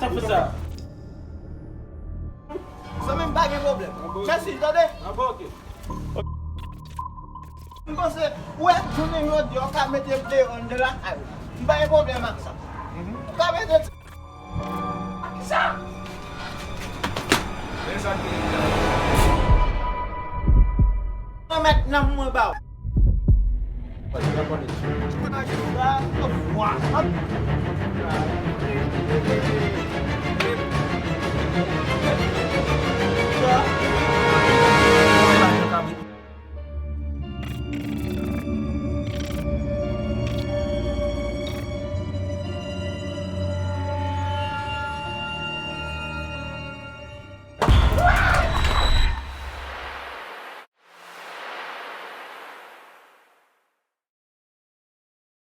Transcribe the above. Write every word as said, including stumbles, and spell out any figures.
Sa fè sa. Zanmi m, pa gen pwoblèm. Mèsi, tande? An bon, ok. M panse, ou wè, jounen jodi a, ou ka mete m deyò anndan lakay ou. M pa gen pwoblèm ak sa. Ou ka mete ti. Sa! Men sa ki Mwen mèt nanm mwen ba ou.